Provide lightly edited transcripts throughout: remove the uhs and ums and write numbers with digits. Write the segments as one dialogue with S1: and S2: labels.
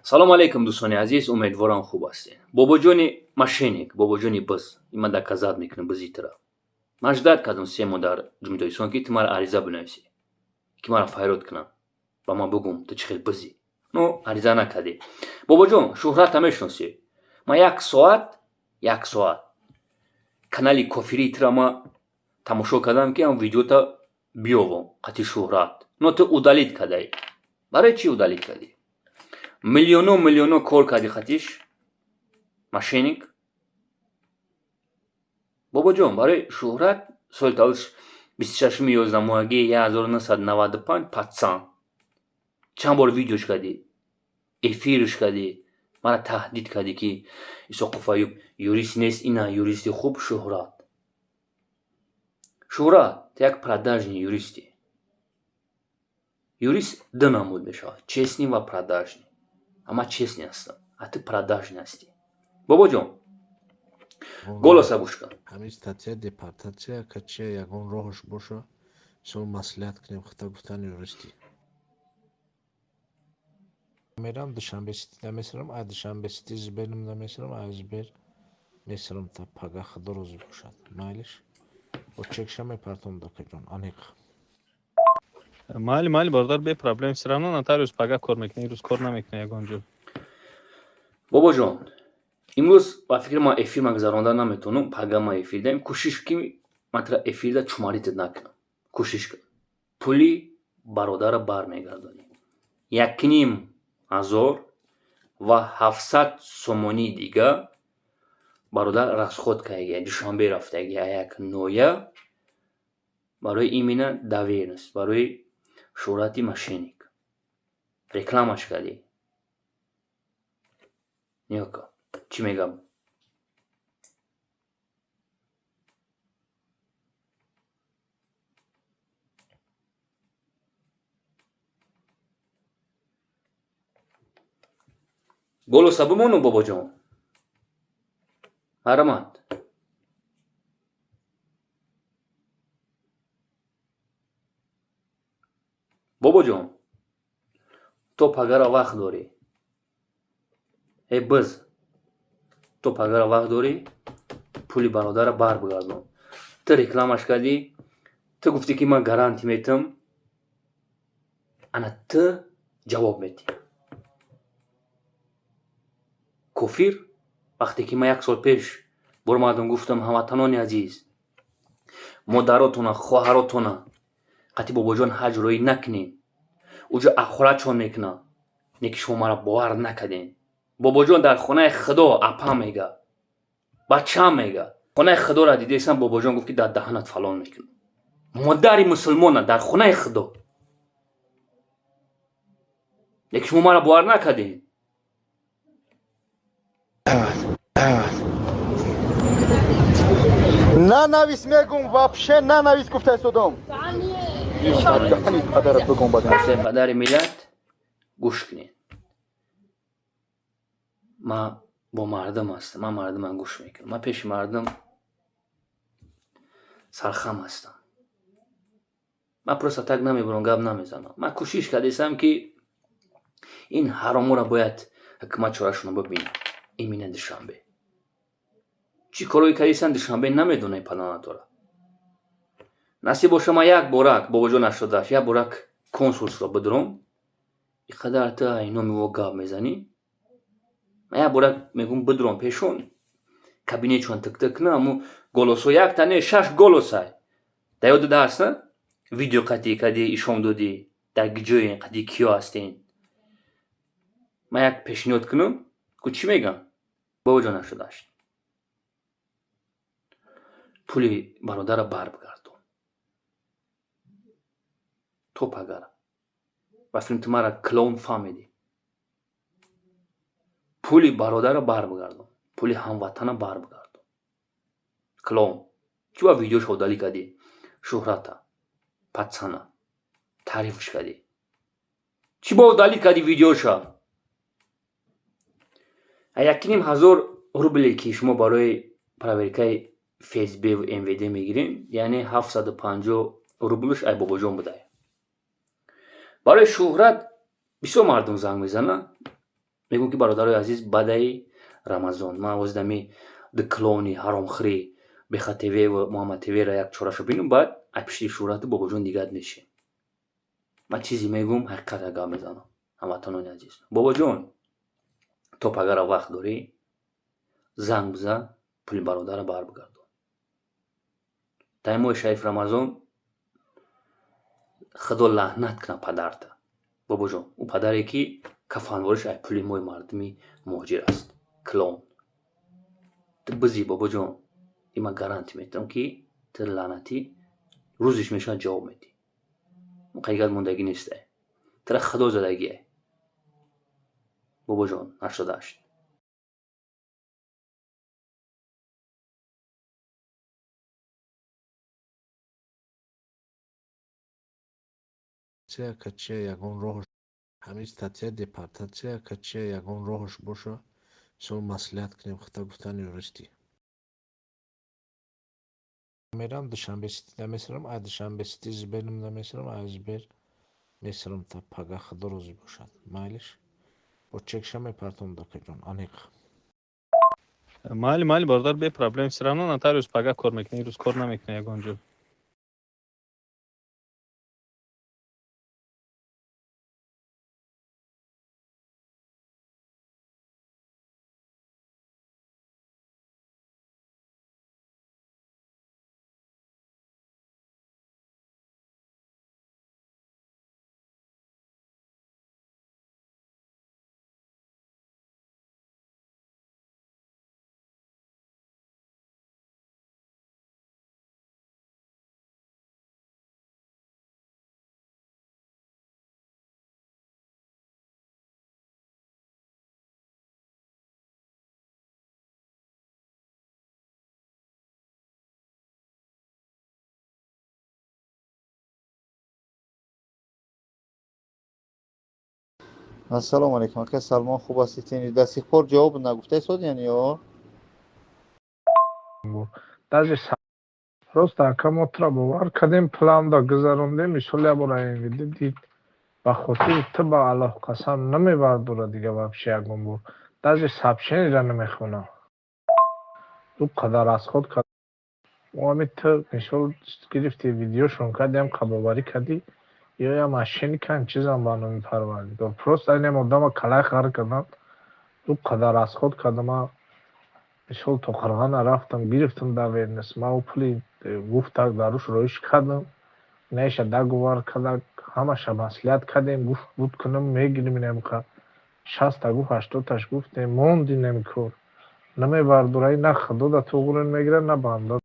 S1: Салому алейкум, дӯстони азиз, умедворам, хуб ҳастед. Бобоҷони мошенник, бобоҷони биз, ман доказать мекунам бизитра. Ман ждать кардам 3 моҳ дар Ҷумҳурии Тоҷикистон, ки ту мара ариза бинависӣ, ки мара файрод кунам, ба ман бугум, ту чӣ хел бизӣ. Ну, ариза накардӣ. Бобоҷон, Шӯҳрата мешиносӣ? Ман як соат, як соат канали кофирии тура ман тамошо кардам, ки ам видеота биёвам қати Шӯҳрат, но ту удалить кардаӣ. Барои чӣ удалить кардӣ? Миллионо миллионо кор кардӣ хатиш, мошенник. Бобоҷон, барои Шӯҳрат соли таваллудш 26-уми 11 моҳагии 1995, патсан, чанд бор видеош кардӣ, эфирш кардӣ, мара таҳдид кардӣ, ки Исоқов Аюб юрист нест, ина юристи хуб Шӯҳрат. Шӯҳрат, ту як продажный юристӣ. Юрист ду намуд мешавад: честный ва продажный. А ман честный ҳастам, а ту продажный ҳастӣ. Бобоҷон, голоса гӯш кун.
S2: Ҳамин статья депортация качия ягон роҳаш боша, мисол, маслиҳат кунем, хита гуфтан юристӣ. Мерам Душанбе Сити намесарам, а Душанбе Сити Сберам намесарам, а Сбер месарам та пага, худо розӣ бошад. Майлиш, бо чекша мепартом, дакаҷон, аниқ.
S3: Майли, майли, бародар, бе проблем. Все равно нотариус пага кор мекунад, имрӯз кор намекунад ягон ҷо.
S1: Бобоҷон, имрӯз ба фикри ман эфир ман гузаронда наметавонам, пага ман эфир даем. Кӯшиш, ки ман тура эфирда чумаритат накунам. Кӯшиш кун, пули бародара бармегардонӣ. 1500 сомонии дига бародар расход кардагия, Душанбе рафтагия, як ноя барои именно доверенность барои Шӯҳрати мошенник рекламаш кардӣ. Нигоҳ кун, чӣ мегӯям. Голоса бимону, бобоҷон, марҳамат. Бобоҷон, то пагара вақт дорӣ. Э биз, то пагара вақт дорӣ, пули бародара барбигардон. Ту рекламаш кардӣ, ту гуфтӣ, ки ман гарантия метам. Ана ту ҷавоб медиҳӣ, кофир. Вақте ки ман як сол пеш баромадам, гуфтам: «Ҳамватанони азиз, модаротона, хоҳаротона қатъи бобоҷон ҳаҷ роӣ накунед, уҷо ахоратшон мекунад», не ки шумо маро бовар накардем. Бобоҷон дар хонаи худо апа мега, бачам мега, хонаи худоро дидесам. Бобоҷон гуфт, ки дар даҳанат фалон мекунам, модари мусулмона, дар хонаи худо. Лекин шумо маро бовар накардем.
S4: Нанавис, мегум, вообще нанавис, гуфта истодам. Падарат бигум бадан.
S1: Падари миллат, гӯш кунед. Ман бо мардум ҳастам, ман мардумам гӯш мекунам, ман пеши мардум сархам ҳастам. Ман просто так намебурам, гап намезанам. Ман кӯшиш кардесам, ки ин ҳароморо бояд ҳукумат чорашонро бибинад. Именно Душанбе чӣ корое кардисан, Душанбе намедонай, паланатора. Насиб боша, ман як борак, бобоҷон, 88, як борак консулство бидуром. И қадар ту номи во гап мезанӣ, ман як борак мегӯм, бидуром пешон кабинетшон, тиктик кунам. Аму голосо якта не, шаш голосай дар ёдат ҳаст, на? Видео қатӣ кади ишом додӣ, дар гиҷоен, қади киё ҳастен. Ман як пешниҳод кунам ку, чӣ мегӯям? Бобоҷон, 88, пули бародара барбигардон то пагара. Ба филм ту мара клоун фаҳмидӣ. Пули бародара барбигардон, пули ҳамватана барбигардон. Клоун, чӣ ба видеошо удалить кардӣ? Шӯҳрата патсана таърифш кардӣ, чӣ ба удалить кардӣ видеоша? 1500 рубле, ки шумо барои проверкаи ФСБ ва МВД мегирем, яъне 750 рублш ай бобоҷон будай. Барои Шӯҳрат бисёр мардум занг мезанад. Мегӯм, ки бародарои азиз, баъдаи Рамазон ман воздами диклони ҳаромхӯрӣ Беха ТВ ва Муҳаммад ТВ-ра як чораша бинам, баъд ай пишти шӯҳрату бобоҷон дигат мешем. Ман чизе мегӯм, ҳақиқата гап мезанам. Ҳамватанони азиз, бобоҷон, то пагара вақт дорӣ, занг бизан, пули бародара барбигардон. Дар моҳи шариф Рамазон Худо лаънат кунад падарта, бобоҷон, ӯ падаре, ки кафанвориш ай пули мои мардуми муҳоҷир аст. Клон ту бизӣ, бобоҷон, и ман гарантӣ метавам, ки ту лаънатӣ рӯзиш мешавад, ҷавоб медиҳӣ. Қайгат мондагӣ нестай, тура Худо задагие, бобоҷон. 88.
S2: Ака, чия ягон роҳ, ҳамин статья депортация, ака, чия ягон роҳаш боша, мисол, маслиҳат кунем, хата гуфтан юристӣ. Мерам Душанбе Ситида месарам, ай Душанбе Сити Сбермда месарам, ай Сбер месарам та пага, Худо розӣ бошад. Майлиш, бо чекша мепартом, дакаҷон, аниқ.
S3: Майли, майли, бародар, бе проблем. Все равно нотариус пага кор мекунад, ирӯз кор намекунад ягон ҷо.
S4: Ассалому алайкум, ака Салмон, хуб ҳастед? До сих пор ҷавоб нагуфтаи содиян ё?
S5: Даже просто, ака, мо тура бовар кардем, планда гузарондем, мисол, як бора МВД дид, ба хотири ту, ба Аллоҳ қасам, намебардора дига вообще ягон бор. Даже сообщениеро намехонам. Ӯ қадар расход кард. Мо ҳами ту, мисол, гирифти, видеошон кардиам, қабоварӣ кардӣ, ё я мошенникан, чизам, ба номи Парвардигор. Просто инам одама калай хар кардам. Ӯ қадар расход кардам, ман, мисол, то Қирғана рафтам, гирифтам доверенность, ман ӯ пули гуфтак даруш роиш кардам, инаиша договор карда, ҳамаша маслиҳат кардем, гуфт буд кунам, мегирим инамқа. 60-та гуфт, 80-таш гуфтем, монд инами кор. Намебардора, на Худо да туғрин мегирад, на банда.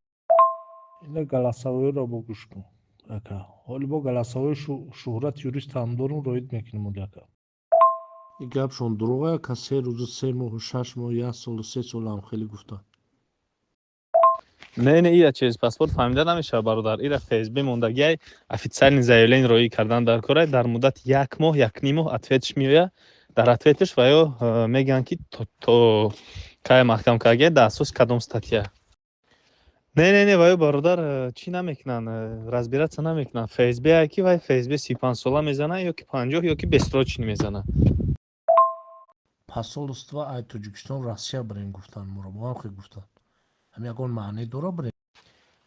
S2: Ина голосовойро бо гӯш кун, ака. Ҳоли бо голосовой Шӯҳрат юрист ҳам дорум, роид мекунем оли, ака. И гапшон дурӯға, ака, 3 рӯзу, 3 моҳу, 6 моҳ, як солу, 3 сол ҳам хеле гуфтанд.
S3: Не, не, ира через паспорт фаҳмида намешавад, бародар. Ира ФСБ мондагиай, официальный заявление роӣ кардан дар корай, дар муддати як моҳ, як ним моҳ ответш меояд. Дар ответш ва ё мегӯянд, ки то кай маҳкам кардагиай, дар асоси кадом статья. Не, не, не, ва ё, бародар, чӣ намекунанд, разбираться намекунанд. ФСБ ай, ки вай ФСБ 35 сола мезана ё ки 50, ё ки бессрочный мезана.
S2: Посольство ай Тоҷикистон Россия бирем гуфтанд моро, бо ҳам хел гуфтанд. Ҳам ягон маъне дора бирем?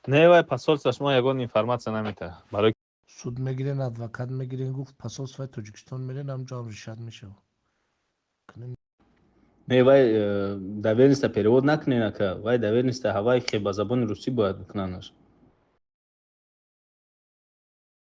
S3: Не, вай посольство шумо ягон информация наметаҳад. Барои
S2: Суд мегирен, адвокат мегирен, гуфт, посольствои Тоҷикистон мерен, ҳамҷо ҳам решать мешавад.
S3: Не, вай доверенностьа перевод накунен, ака. Вай доверенностьа ҳавай хе ба забони русӣ бояд бикунанаш.